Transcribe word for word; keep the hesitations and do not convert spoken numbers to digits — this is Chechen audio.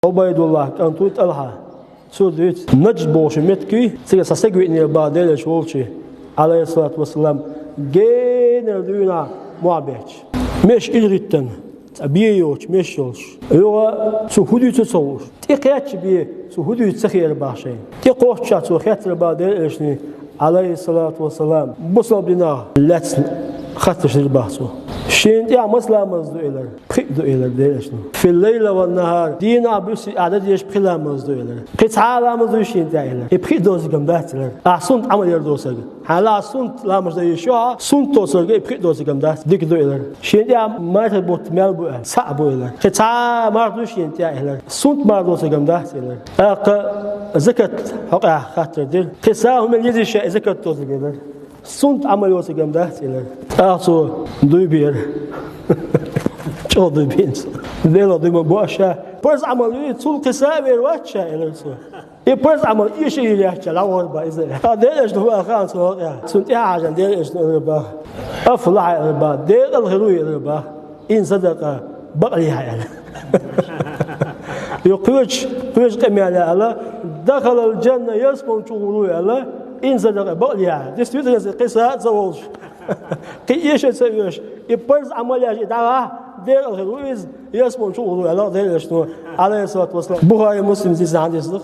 Ӏубайдуллахь кӀант ву ТӀалхьа. Цо дуьйцу, Наджд бохуш меттиг юй, цига цхьа стаг веанера бах Делан Элча волчу, Ӏалайхиссалату вассалам, генара дуьйна мохь бетташ. Меш ира гӀиттина, цхьа бен йоцуш, меш йолуш. Юха цо хӀун дуьйцу ца хууш. ТӀекхаьчча бен цо хӀун дуьйцу ца хиира бах шайна. ТӀекхоччехь цо хеттера бах Делан Элчане, Ӏалайхиссалату вассалам, бусалба динах лаьцна хаттарш дира бах цо. Шена тӀехь маца ламаз ду элира? Пхиъ ду элира Делан Элчано. Фил лайла ван нахар, дийнахь буьйсанна ахь дан дезаш пхи ламаз ду элира. Кхин цхьа а ламаз дуй шена тӀехь элира? И пхиъ доцург-м дац элира. Ахь суннат Ӏамал яр доцург. Хьан ла суннат ламаз дан йиш ю хьан, суннат доцург и пхиъ доцург-м дац, дика ду элира. Шена тӀехь мархин бутт мел бу аьлла, цхьаъ бу элира. Кхин цхьа а марха дуй шена тӀехь элира? Суннат марха доцург-м дац элира. ТӀаккха закат хьокъехь хаттар дира. Кхин сагӀа хӀуманна еза ша и закат доцург элира? Суннат Ӏамал йоцург-м дац элира. ТӀаккха цо дуй бира. ЧӀогӀа дуй бина цо. Делах дуй ма бу аша. Парз Ӏамал ю, цул кхин са а вер вац ша, элира цо. И парз Ӏамал эша йийр яц ша, лаьгӀор бан иза. Ткъа Делан Элча ду ваха хаьа цунах тӀехь. Цунна тӀаьхьа хьаьжна Делан Элчано элира бах: «Афлахьа», элира бах, «декъала хир ву», элира бах. «Ин садакъа, бакъ лехьа», аьлла. Йо, кхечу, кхечу къамелехь аьлла: «Дахалал джанна, ялсамани чу гӀур ву», аьлла. «Ин садакъа, бакъ лехьа». Действительно, кхин са а ца волуш, кхин эша а ца оьшуш, и парз Ӏамал еш и дӀагӀахь, декъала хир ву иза, ялсамани чу гӀур ву аьлла Делан Элчано, Ӏалайхиссалату вассалам. Бухари, Муслима дийцина хьадис ду.